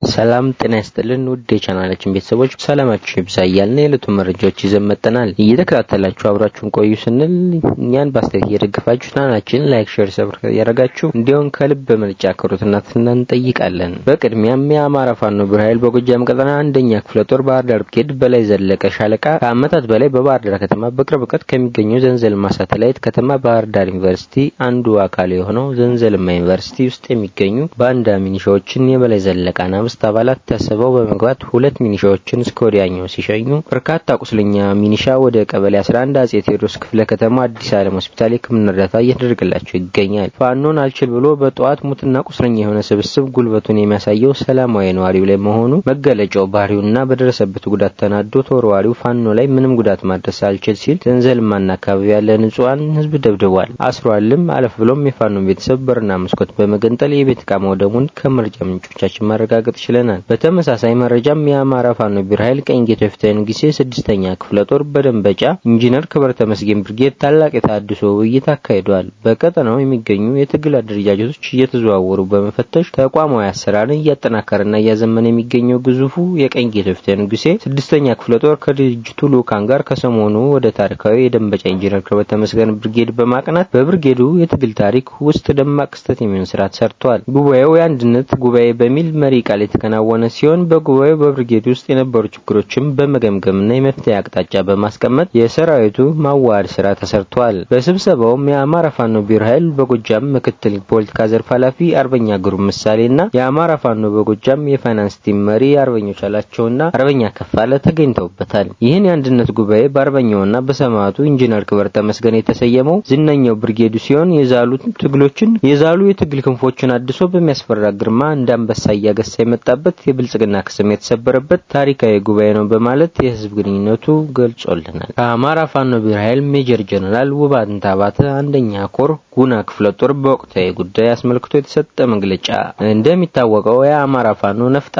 ሰላም ጤና ይስጥልን ውድ የቻናላችን ቤተሰቦች፣ ሰላማችሁ ይብዛ እያልን የዕለቱን መረጃዎች ይዘን መጥተናል። እየተከታተላችሁ አብራችሁን ቆዩ ስንል እኛን በአስተያየት እየደገፋችሁ ቻናላችን like፣ share፣ subscribe እያደረጋችሁ እንዲሆን ከልብ በመነጨ አክብሮትና ትህትና እንጠይቃለን። በቅድሚያም የአማራ ፋኖ ብሔራዊ ኃይል በጎጃም ቀጠና አንደኛ ክፍለ ጦር ባህር ዳር ብርጌድ በላይ ዘለቀ ሻለቃ ከዓመታት በላይ በባህር ዳር ከተማ በቅርብ ርቀት ከሚገኘው ዘንዘልማ ሳተላይት ከተማ ባህር ዳር ዩኒቨርሲቲ አንዱ አካል የሆነው ዘንዘልማ ዩኒቨርሲቲ ውስጥ የሚገኙ ባንዳ ሚኒሻዎችን የበላይ ዘለቀ አናብስት አባላት ተስበው በመግባት ሁለት ሚኒሻዎችን እስከ ወዲያኛው ሲሸኙ፣ በርካታ ቁስለኛ ሚኒሻ ወደ ቀበሌ 11 አጼ ቴዎድሮስ ክፍለ ከተማ አዲስ ዓለም ሆስፒታል የሕክምና እርዳታ እየተደረገላቸው ይገኛል። ፋኖን አልችል ብሎ በጠዋት ሙትና ቁስለኛ የሆነ ስብስብ ጉልበቱን የሚያሳየው ሰላማዊ ነዋሪው ላይ መሆኑ መገለጫው ባህሪውና በደረሰበት ጉዳት ተናዶ ተወርዋሪው ፋኖ ላይ ምንም ጉዳት ማድረስ አልችል ሲል ዘንዘልማና አካባቢ ያለ ንጹሐን ህዝብ ደብድቧል፣ አስሯልም። አለፍ ብሎም የፋኖን ቤተሰብ በርና መስኮት በመገንጠል የቤት ዕቃ ማውደሙን ከመረጃ ምንጮቻችን ማረጋገጥ ችለናል። በተመሳሳይ መረጃም የአማራ ፋኖ ብሔራዊ ኃይል ቀኝ ጌታ ዮፍታሔ ንጉሴ ስድስተኛ ክፍለ ጦር በደንበጫ ኢንጂነር ክብረ ተመስገን ብርጌድ ታላቅ የተሃድሶ ውይይት አካሂዷል። በቀጠናው የሚገኙ የትግል አደረጃጀቶች እየተዘዋወሩ በመፈተሽ ተቋማዊ አሰራርን እያጠናከረና እያዘመነ የሚገኘው ግዙፉ የቀኝ ጌታ ዮፍታሔ ንጉሴ ስድስተኛ ክፍለ ጦር ከድርጅቱ ልዑካን ጋር ከሰሞኑ ወደ ታሪካዊ የደንበጫ ኢንጂነር ክብረ ተመስገን ብርጌድ በማቅናት በብርጌዱ የትግል ታሪክ ውስጥ ደማቅ ክስተት የሚሆን ስራ ተሰርቷል። ጉባኤው የአንድነት ጉባኤ በሚል መሪ ቃል የተከናወነ ሲሆን፣ በጉባኤው በብርጌዱ ውስጥ የነበሩ ችግሮችን በመገምገምና የመፍትሄ አቅጣጫ በማስቀመጥ የሰራዊቱ ማዋሃድ ስራ ተሰርቷል። በስብሰባውም የአማራ ፋኖ ብሔራዊ ኃይል በጎጃም ምክትል ፖለቲካ ዘርፍ ኃላፊ አርበኛ ግሩም ምሳሌና የአማራ ፋኖ በጎጃም የፋይናንስ team መሪ አርበኞች አላቸውና አርበኛ ከፋለ ተገኝተውበታል። ይህን የአንድነት ጉባኤ በአርበኛውና በሰማዕቱ ኢንጂነር ክብረ ተመስገን የተሰየመው ዝነኛው ብርጌዱ ሲሆን፣ የዛሉ ትግሎችን የዛሉ የትግል ክንፎችን አድሶ በሚያስፈራ ግርማ እንደ አንበሳ እያገሳ የመጣበት፣ የብልጽግና ክስም የተሰበረበት ታሪካዊ ጉባኤ ነው በማለት የህዝብ ግንኙነቱ ገልጾልናል። ከአማራ ፋኖ ብሔራዊ ኃይል ሜጀር ጀነራል ውባንተ አባተ አንደኛ ኮር ጉና ክፍለ ጦር በወቅታዊ ጉዳይ አስመልክቶ የተሰጠ መግለጫ። እንደሚታወቀው የአማራ ፋኖ ነፍጥ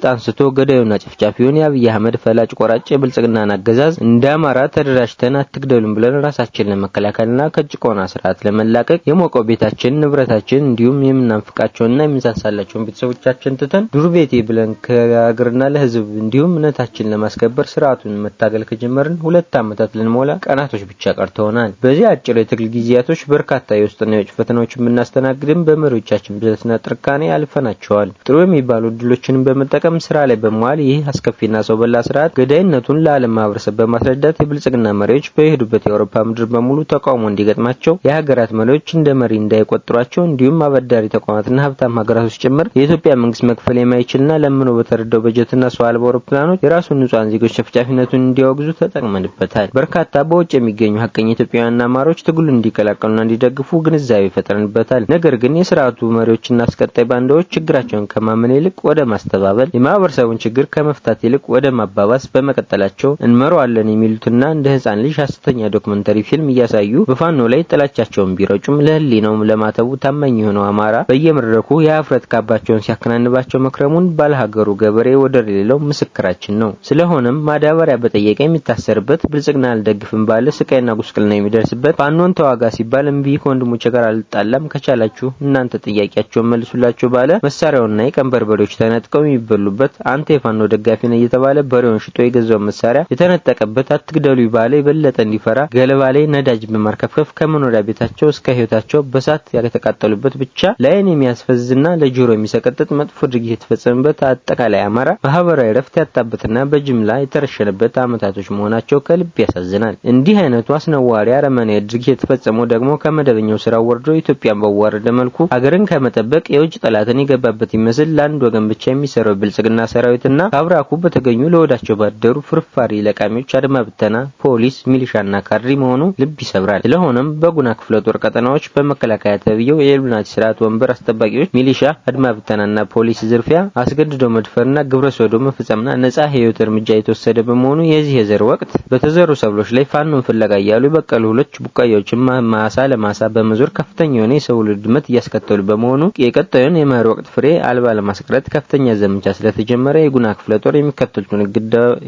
አንስቶ ገዳዩና ጨፍጫፊውን የአብይ አህመድ ፈላጭ ቆራጭ የብልጽግናን አገዛዝ እንደ አማራ ተደራጅተን አትግደሉን ብለን ራሳችንን ለመከላከልና ከጭቆና ስርዓት ለመላቀቅ የሞቀው ቤታችን፣ ንብረታችን እንዲሁም የምናፍቃቸውና የምንሳሳላቸውን ቤተሰቦቻችን ትተን ዱር ቤቴ ብለን ከሀገርና ለህዝብ እንዲሁም እምነታችንን ለማስከበር ስርዓቱን መታገል ከጀመርን 2 ዓመታት ልንሞላ ቀናቶች ብቻ ቀርተውናል። በዚህ አጭር የትግል ጊዜያቶች በርካታ የውስጥና የውጭ ፈተናዎችን ብናስተናግድም በመሪዎቻችን ብልህትና ጥንካሬ አልፈናቸዋል። ጥሩ የሚባሉ እድሎችንም በመጠቀም ስራ ላይ በመዋል ይህ አስከፊና ሰው በላ ስርዓት ገዳይነቱን ለዓለም ማህበረሰብ በማስረዳት የብልጽግና መሪዎች በሄዱበት የአውሮፓ ምድር በሙሉ ተቃውሞ እንዲገጥማቸው፣ የሀገራት መሪዎች እንደ መሪ እንዳይቆጥሯቸው፣ እንዲሁም አበዳሪ ተቋማትና ሀብታም ሀገራቶች ጭምር የኢትዮጵያ መንግስት መክፈል የማይችልና ለምኖ በተረዳው በጀትና ሰው አልባ አውሮፕላኖች የራሱን ንጹሃን ዜጎች ጨፍጫፊነቱን እንዲያወግዙ ተጠቅመንበታል። በርካታ በውጭ የሚገኙ ሀቀኛ ኢትዮጵያውያንና አማሮች ትግሉን እንዲቀላቀሉና እንዲደግፉ ግንዛቤ ፈጥረንበታል። ነገር ግን የስርዓቱ መሪዎችና አስቀጣይ ባንዳዎች ችግራቸውን ከማመን ይልቅ ወደ ማስተባበል፣ የማህበረሰቡን ችግር ከመፍታት ይልቅ ወደ ማባባስ በመቀጠላቸው እንመራዋለን የሚሉትና እንደ ህፃን ልጅ ሀሰተኛ ዶክመንተሪ ፊልም እያሳዩ በፋኖ ላይ ጥላቻቸውን ቢረጩም፣ ለህሊናው ለማተቡ ታማኝ የሆነው አማራ በየመድረኩ የሀፍረት ካባቸውን ሲያከናንባቸው መክረሙን ባለሀገሩ ገበሬ ወደር የሌለው ምስክራችን ነው። ስለሆነም ማዳበሪያ በጠየቀ የሚታሰርበት፣ ብልጽግና አልደግፍም ባለ ስቃይና ጉስቁልና የሚደርስበት፣ ፋኖን ተዋጋ ሲባል እምቢ ከወንድሞቼ ጋር አልጣላም፣ ከቻላችሁ እናንተ ጥያቄያቸውን መልሱላቸው ባለ መሳሪያውና የቀንበር በሬዎች ተነጥቀው የሚበሉበት፣ አንተ የፋኖ ደጋፊ ነህ እየተባለ በሬውን ሽጦ የገዛውን መሳሪያ የተነጠቀበት፣ አትግደሉ ባለ የበለጠ እንዲፈራ ገለባ ላይ ነዳጅ በማርከፍከፍ ከመኖሪያ ቤታቸው እስከ ህይወታቸው በሳት የተቃጠሉበት፣ ብቻ ለአይን የሚያስፈዝና ለጆሮ የሚሰቀጥጥ መጥፎ ድርጊት የተፈጸመበት፣ አጠቃላይ አማራ ማህበራዊ ረፍት ያጣበትና በጅምላ የተረሸነበት አመታቶች መሆናቸው ከልብ ያሳዝናል። እንዲህ አይነቱ አስነዋሪ አረመኔያዊ ድርጊት የተፈጸመው ደግሞ ከመደበኛው ስራ ወርዶ ኢትዮጵያን ባዋረደ መልኩ ሀገርን ከመጠበቅ የውጭ ጠላትን የገባበት ይመስል ለአንድ ወገን ብቻ የሚሰራው ብልጽግና ሰራዊትና ከአብራኩ በተገኙ ለሆዳቸው ባደሩ ፍርፋሪ ለቃሚዎች አድማ ብተና፣ ፖሊስ፣ ሚሊሻና ካድሬ መሆኑ ልብ ይሰብራል። ስለሆነም በጉና ክፍለ ጦር ቀጠናዎች በመከላከያ ተብዬው የኢሉሚናቲ ስርዓት ወንበር አስጠባቂዎች ሚሊሻ፣ አድማ ብተናና ፖሊስ ዝርፊያ፣ አስገድዶ መድፈርና ግብረ ሰዶም መፈጸምና ነጻ ህይወት እርምጃ የተወሰደ በመሆኑ፣ የዚህ የዘር ወቅት በተዘሩ ሰብሎች ላይ ፋኖን ፍለጋ እያሉ የበቀሉ እህሎች ቡቃያዎችን ማሳ ለማሳ በመዞር ከፍተኛ የሆነ የሰብል ውድመት እያስከተሉ በመሆኑ፣ የቀጣዩን የመኸር ወቅት ፍሬ አልባ ለማስቀረት ከፍተኛ ዘመቻ ስለተጀመረ የጉና ክፍለ ጦር የሚከተሉትን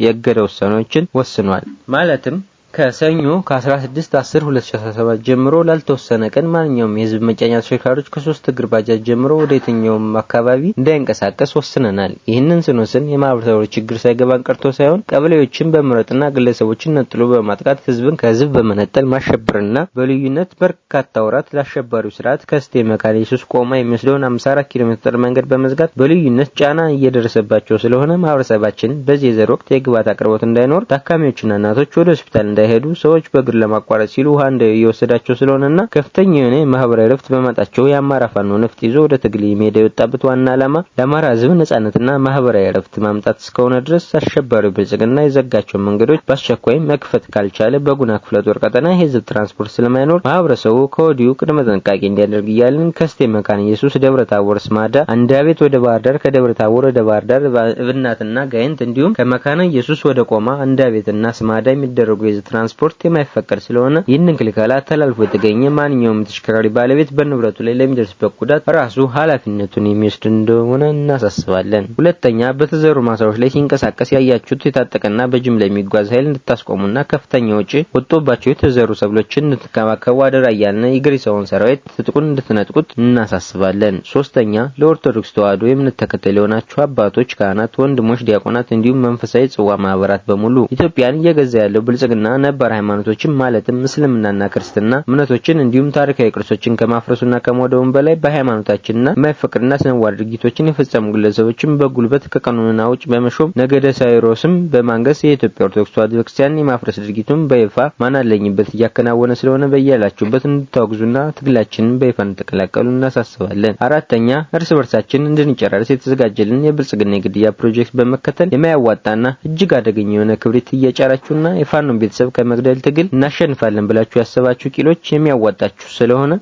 የእገዳ ውሳኔዎችን ወስኗል። ማለትም ከሰኞ ከ16/10/2017 ጀምሮ ላልተወሰነ ቀን ማንኛውም የህዝብ መጫኛ ተሽከርካሪዎች ከሶስት እግር ባጃጅ ጀምሮ ወደ የትኛውም አካባቢ እንዳይንቀሳቀስ ወስነናል። ይህንን ስንወስን የማህበረሰቡ ችግር ሳይገባን ቀርቶ ሳይሆን ቀበሌዎችን በመምረጥና ግለሰቦችን ነጥሎ በማጥቃት ህዝብን ከህዝብ በመነጠል ማሸበርና በልዩነት በርካታ ወራት ለአሸባሪው ስርዓት ከእስቴ መካነ ኢየሱስ ቆማ የሚወስደውን 54 ኪሎ ሜትር መንገድ በመዝጋት በልዩነት ጫና እየደረሰባቸው ስለሆነ ማህበረሰባችን በዚህ የዘር ወቅት የግብዓት አቅርቦት እንዳይኖር፣ ታካሚዎችና እናቶች ወደ ሆስፒታል እንዳይሄዱ፣ ሰዎች በእግር ለማቋረጥ ሲሉ ውሃ እየወሰዳቸው ስለሆነና ከፍተኛ የሆነ የማህበራዊ ረፍት በማጣቸው የአማራ ፋኖ ነፍጥ ይዞ ወደ ትግል ሜዳ የወጣበት ዋና ዓላማ ለአማራ ህዝብ ነጻነትና ማህበራዊ ረፍት ማምጣት እስከሆነ ድረስ አሸባሪው ብልጽግና የዘጋቸውን መንገዶች በአስቸኳይ መክፈት ካልቻለ በጉና ክፍለ ጦር ቀጠና የህዝብ ትራንስፖርት ስለማይኖር ማህበረሰቡ ከወዲሁ ቅድመ ጥንቃቄ እንዲያደርግ እያልን ከእስቴ መካነ ኢየሱስ ደብረ ታቦር ስማዳ አንዳቤት ወደ ባህር ዳር፣ ከደብረ ታቦር ወደ ባህር ዳር እብናትና ጋይንት እንዲሁም ከመካነ ኢየሱስ ወደ ቆማ አንዳቤትና ስማዳ የሚደረጉ የህዝብ ትራንስፖርት የማይፈቀድ ስለሆነ ይህንን ክልከላ ተላልፎ የተገኘ ማንኛውም ተሽከርካሪ ባለቤት በንብረቱ ላይ ለሚደርስበት ጉዳት ራሱ ኃላፊነቱን የሚወስድ እንደሆነ እናሳስባለን። ሁለተኛ፣ በተዘሩ ማሳዎች ላይ ሲንቀሳቀስ ያያችሁት የታጠቀና በጅምላ የሚጓዝ ኃይል እንድታስቆሙና ከፍተኛ ወጪ ወጥቶባቸው የተዘሩ ሰብሎችን እንድትከባከቡ አደራ እያልን የግሪሳውን ሰራዊት ትጥቁን እንድትነጥቁት እናሳስባለን። ሶስተኛ፣ ለኦርቶዶክስ ተዋሕዶ የእምነት ተከታይ ለሆናችሁ አባቶች፣ ካህናት፣ ወንድሞች፣ ዲያቆናት እንዲሁም መንፈሳዊ ጽዋ ማህበራት በሙሉ ኢትዮጵያን እየገዛ ያለው ብልጽግና ነባር ሃይማኖቶችን ማለትም እስልምናና ክርስትና እምነቶችን እንዲሁም ታሪካዊ ቅርሶችን ከማፍረሱና ከማውደሙ በላይ በሃይማኖታችንና የማይፈቅድና አስነዋሪ ድርጊቶችን የፈጸሙ ግለሰቦችን በጉልበት ከቀኖና ውጭ በመሾም ነገደ ሳይሮስም በማንገስ የኢትዮጵያ ኦርቶዶክስ ተዋሕዶ ቤተክርስቲያን የማፍረስ ድርጊቱን በይፋ ማናለኝበት እያከናወነ ስለሆነ በያላችሁበት እንድታወግዙና ትግላችንን በይፋ እንድትቀላቀሉ እናሳስባለን። አራተኛ፣ እርስ በርሳችን እንድንጨራረስ የተዘጋጀልን የብልጽግና የግድያ ፕሮጀክት በመከተል የማያዋጣና እጅግ አደገኛ የሆነ ክብሪት እየጫራችሁና የፋኖን ቤተሰብ ከመግደል ትግል እናሸንፋለን ብላችሁ ያሰባችሁ ቂሎች የሚያዋጣችሁ ስለሆነ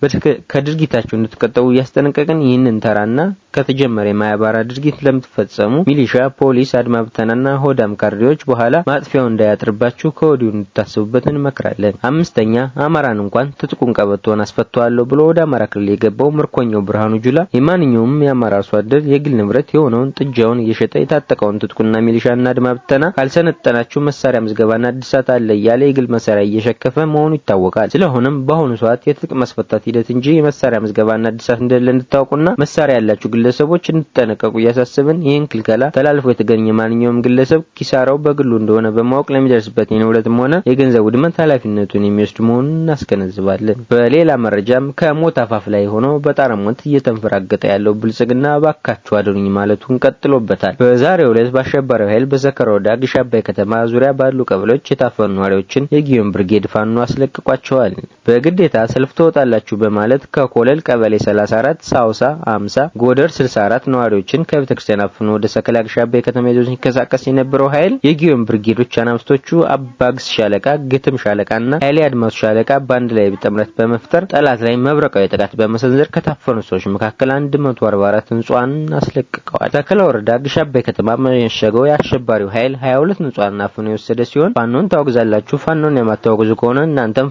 ከድርጊታችሁ እንድትቆጠቡ እያስጠነቀቅን ይህንን ተራና ከተጀመረ የማያባራ ድርጊት ለምትፈጸሙ ሚሊሻ፣ ፖሊስ፣ አድማ ብተናና ሆዳም ካድሬዎች በኋላ ማጥፊያው እንዳያጥርባችሁ ከወዲሁ እንድታስቡበት እንመክራለን። አምስተኛ፣ አማራን እንኳን ትጥቁን ቀበቶን አስፈተዋለሁ ብሎ ወደ አማራ ክልል የገባው ምርኮኛው ብርሃኑ ጁላ የማንኛውም የአማራ አርሶ አደር የግል ንብረት የሆነውን ጥጃውን እየሸጠ የታጠቀውን ትጥቁና ሚሊሻና አድማ ብተና ካልሰነጠናችሁ መሳሪያ ምዝገባና እድሳት አለ እያለ የግል መሳሪያ እየሸከፈ መሆኑ ይታወቃል። ስለሆነም በአሁኑ ሰዓት የትጥቅ ማስፈታት ሂደት እንጂ የመሳሪያ ምዝገባና እድሳት እንደሌለ እንድታውቁና መሳሪያ ያላችሁ ግለሰቦች እንድትጠነቀቁ እያሳሰብን ይህን ክልከላ ተላልፎ የተገኘ ማንኛውም ግለሰብ ኪሳራው በግሉ እንደሆነ በማወቅ ለሚደርስበት የንብረትም ሆነ የገንዘብ ውድመት ኃላፊነቱን የሚወስድ መሆኑን እናስገነዝባለን። በሌላ መረጃም ከሞት አፋፍ ላይ ሆኖ በጣረ ሞት እየተንፈራገጠ ያለው ብልጽግና ባካችሁ አድኑኝ ማለቱን ቀጥሎበታል። በዛሬው ዕለት በአሸባሪው ኃይል በሰከራ ወረዳ ግሽ አባይ ከተማ ዙሪያ ባሉ ቀበሌዎች የታፈኑ ነዋሪዎችን የጊዮን ብርጌድ ፋኖ አስለቅቋቸዋል። በግዴታ ሰልፍ ትወጣላችሁ በማለት ከኮለል ቀበሌ 34፣ ሳውሳ 50፣ ጎደር 64 ነዋሪዎችን ከቤተክርስቲያን አፍኖ ወደ ሰከላ ግሽ አባይ ከተማ ይዞ ሲንቀሳቀስ የነበረው ኃይል የጊዮን ብርጌዶች አናብስቶቹ አባግስ ሻለቃ፣ ግትም ሻለቃና ኃይሌ አድማሱ ሻለቃ በአንድ ላይ ጥምረት በመፍጠር ጠላት ላይ መብረቃዊ ጥቃት በመሰንዘር ከታፈኑ ሰዎች መካከል 144 ንጹሃንን አስለቅቀዋል። ሰከላ ወረዳ ግሽ አባይ ከተማ መሸገው የአሸባሪው ኃይል 22 ንጹሃንን አፍኖ የወሰደ ሲሆን ፋኖን ታወግዛላችሁ፣ ፋኖን የማታወግዙ ከሆነ እናንተም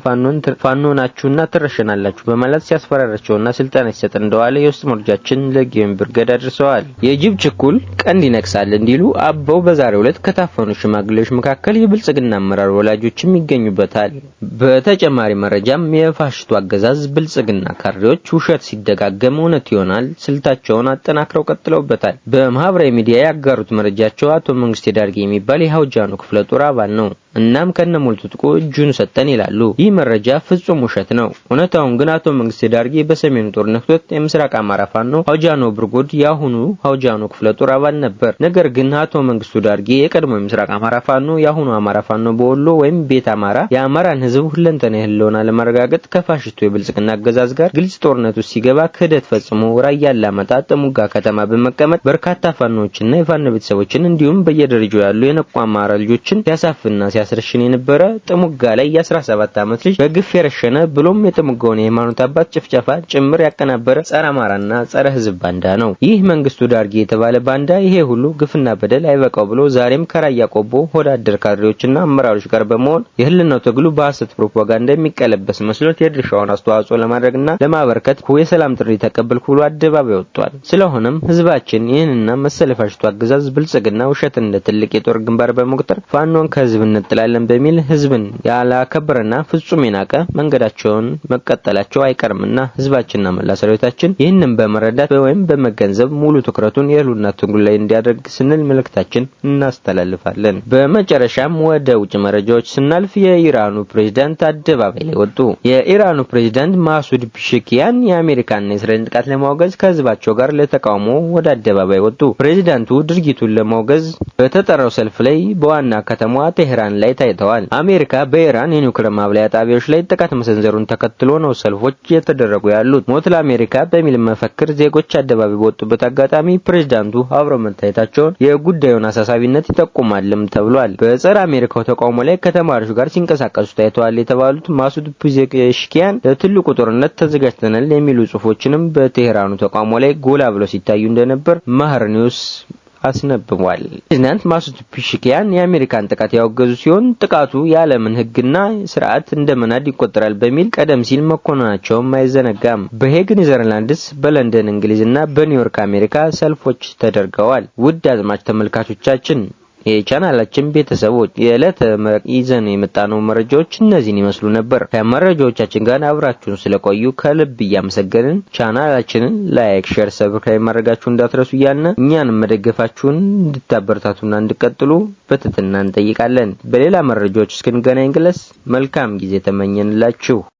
ፋኖ ናችሁና ትረሸናላችሁ በማለት ሲያስፈራራቸውና ስልጠና ሲሰጥ እንደዋለ የውስጥ መረጃችን ለጊዮን ብርጌድ አድርሰዋል። የጅብ ችኩል ቀንድ ይነክሳል እንዲሉ አበው በዛሬው ዕለት ከታፈኑ ሽማግሌዎች መካከል የብልጽግና አመራር ወላጆችም ይገኙበታል። በተጨማሪ መረጃም የፋሽስቱ አገዛዝ ብልጽግና ካድሬዎች ውሸት ሲደጋገም እውነት ይሆናል ስልታቸውን አጠናክረው ቀጥለውበታል። በማህበራዊ ሚዲያ ያጋሩት መረጃቸው አቶ መንግስቴ ዳርጌ የሚባል የሀውጃኖ ክፍለ ጦር አባል ነው። እናም ከነሙሉ ትጥቁ እጁን ሰጠን ይላሉ። ይህ መረጃ ፍጹም ውሸት ነው። እውነታውን ግን አቶ መንግስቴ ዳርጌ በሰሜኑ ጦርነት ወቅት የምስራቅ አማራ ፋኖ ሀውጃኖ ብርጎድ የአሁኑ ሀውጃኖ ክፍለ ጦር አባል ነበር። ነገር ግን አቶ መንግስቱ ዳርጌ የቀድሞ የምስራቅ አማራ ፋኖ የአሁኑ አማራ ፋኖ በወሎ ወይም ቤት አማራ የአማራን ሕዝብ ሁለንተና ህልውና ለማረጋገጥ ከፋሽስቱ የብልጽግና አገዛዝ ጋር ግልጽ ጦርነት ውስጥ ሲገባ ክህደት ፈጽሞ ራያ አላማጣ ጥሙጋ ከተማ በመቀመጥ በርካታ ፋኖዎችና የፋኖ ቤተሰቦችን እንዲሁም በየደረጃው ያሉ የነቁ አማራ ልጆችን ሲያሳፍና ሲያስረሽን የነበረ፣ ጥሙጋ ላይ የ17 ዓመት ልጅ በግፍ የረሸነ ብሎም የጥሙጋውን የሃይማኖት አባት ጭፍጨፋ ጭምር ያቀናበረ ጸረ አማራና ጸረ ህዝብ ባንዳ ነው። ይህ መንግስቱ ዳርጌ የተባለ ባንዳ ይሄ ሁሉ ግፍና በደል አይበቃው ብሎ ዛሬም ከራያ ቆቦ ሆዳደር ካድሬዎችና አመራሮች ጋር በመሆን የህልውናው ትግሉ በሐሰት ፕሮፓጋንዳ የሚቀለበስ መስሎት የድርሻውን አስተዋጽኦ ለማድረግና ለማበርከት የሰላም ጥሪ ተቀበልኩ ብሎ አደባባይ ወጥቷል። ስለሆነም ህዝባችን ይህንና መሰል የፋሽስቱ አገዛዝ ብልጽግና ውሸትን እንደ ትልቅ የጦር ግንባር በመቁጠር ፋኖን ከህዝብ እንቀጥላለን በሚል ህዝብን ያላከበረና ፍጹም የናቀ መንገዳቸውን መቀጠላቸው አይቀርምና ህዝባችንና መላ ሰራዊታችን ይህንን በመረዳት ወይም በመገንዘብ ሙሉ ትኩረቱን የህልውና ትግሉ ላይ እንዲያደርግ ስንል መልእክታችን እናስተላልፋለን። በመጨረሻም ወደ ውጭ መረጃዎች ስናልፍ የኢራኑ ፕሬዝዳንት አደባባይ ላይ ወጡ። የኢራኑ ፕሬዝዳንት ማሱድ ፔዜሽኪያን የአሜሪካና የእስራኤልን ጥቃት ለማውገዝ ከህዝባቸው ጋር ለተቃውሞ ወደ አደባባይ ወጡ። ፕሬዝዳንቱ ድርጊቱን ለማውገዝ በተጠራው ሰልፍ ላይ በዋና ከተማዋ ቴህራን ላይ ታይተዋል። አሜሪካ በኢራን የኒውክሌር ማብላያ ጣቢያዎች ላይ ጥቃት መሰንዘሩን ተከትሎ ነው ሰልፎች እየተደረጉ ያሉት። ሞት ለአሜሪካ በሚል መፈክር ዜጎች አደባባይ በወጡበት አጋጣሚ ፕሬዝዳንቱ አብረው መታየታቸውን የጉዳዩን አሳሳቢነት ይጠቁማልም ተብሏል። በጸረ አሜሪካው ተቃውሞ ላይ ከተማሪዎች ጋር ሲንቀሳቀሱ ታይተዋል የተባሉት ማሱድ ፔዜሽኪያን ለትልቁ ጦርነት ተዘጋጅተናል የሚሉ ጽሁፎችንም በቴህራኑ ተቃውሞ ላይ ጎላ ብለው ሲታዩ እንደነበር መህር ኒውስ አስነብቧል። ፕሬዝዳንት ማሱድ ፔዜሽኪያን የአሜሪካን ጥቃት ያወገዙ ሲሆን ጥቃቱ የዓለምን ሕግና ስርዓት እንደመናድ ይቆጠራል በሚል ቀደም ሲል መኮነናቸውም አይዘነጋም። በሄግ ኔዘርላንድስ፣ በለንደን እንግሊዝና በኒውዮርክ አሜሪካ ሰልፎች ተደርገዋል። ውድ አድማጭ ተመልካቾቻችን፣ የቻናላችን ቤተሰቦች፣ የዕለት ይዘን የመጣነው መረጃዎች እነዚህን ይመስሉ ነበር። ከመረጃዎቻችን ጋር አብራችሁን ስለቆዩ ከልብ እያመሰገንን ቻናላችንን like፣ share፣ subscribe ማድረጋችሁን እንዳትረሱ እያልን እኛንም መደገፋችሁን እንድታበረታቱና እንድትቀጥሉ በትህትና እንጠይቃለን። በሌላ መረጃዎች እስክንገናኝ ድረስ መልካም ጊዜ ተመኘንላችሁ።